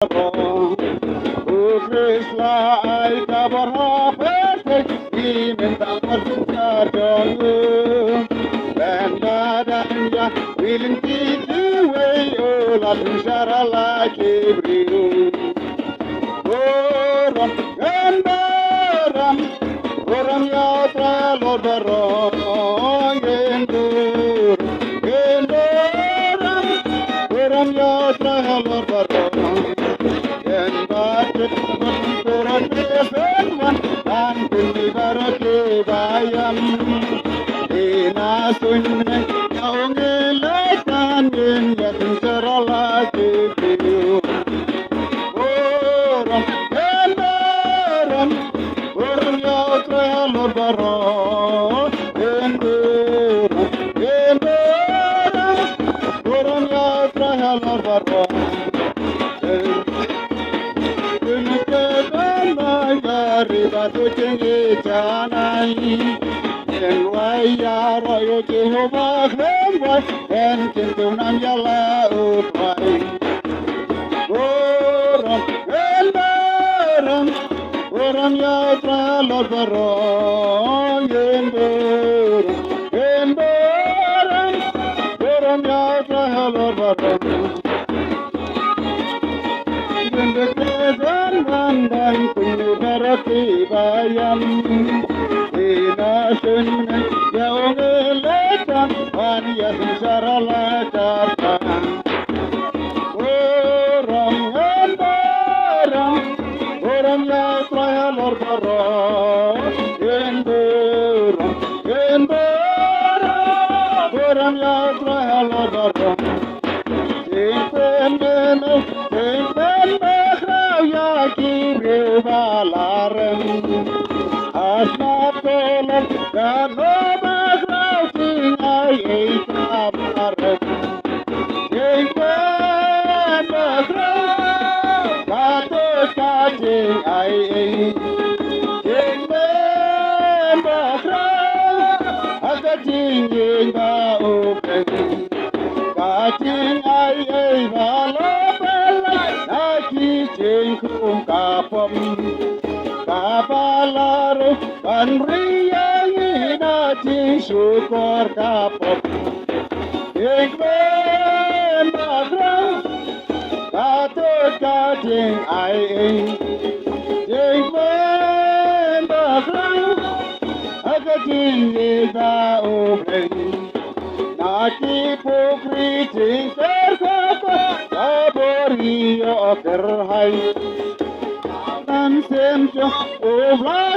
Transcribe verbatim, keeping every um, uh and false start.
U Khrist la ai ka bor ha pyrthei, i mynta ka jong u. Ynda dang ïa ri lynti kiwei, u la pynshah la ki briew. Burom ngan burom, burom ïa u Trai halor baroh. Ngan burom, ngan burom, burom ïa u Trai halor baroh. Ïa ba tip ban burom ïa ban wan, ban pynmih baroh kiba ïam. Ina suiñ mynne ïa u ngi leit kan ngin ïa pynshah la ki briew. Burom, ngan burom, burom ïa u Trai halor baroh. Ngan burom, ngan burom, burom ïa u Trai halor baroh. Ngan burom, ngan burom, burom ïa u Trai halor baroh. Ngan wai ïaroh ïa u Jehobah khlem wai, ngan kyntu nam ïa la u Trai. Burom, ngan burom, burom ïa u Trai halor baroh. Ngan burom, ngan burom, burom ïa u Trai halor baroh. Ngan burom, ngan burom, burom ïa u Trai halor baroh. Ina suiñ mynne ïa u ngi leit kan, ban ïa pynshah la ki briew. Burom ngan burom, burom ïa u Trai halor baroh. Ngan burom, ngan burom, burom ïa u Trai halor baroh. Jingpynmih, jingpynmih khraw ïa ki briew ba la rem. Ha sngap ko lok, katno ba khraw, jingai ei kaba rem. Jingpynmih khraw, katno ka jingai ei. Jingpynmih khraw, ha ka jingïeng ba u Blei. Ka jingai ei ba la pynlait na ki jingkhum ka pop. Kaba la rung ban ri ïa ngi na jingshukor ka pop. Jingpynmih khraw, katno ka jingai ei. Jingpynmih khraw, ha ka jingïeng ba u Blei. Na ki pukri jingker ka ka, ka bor ïoh kyrhai. Nan sem jong u Blei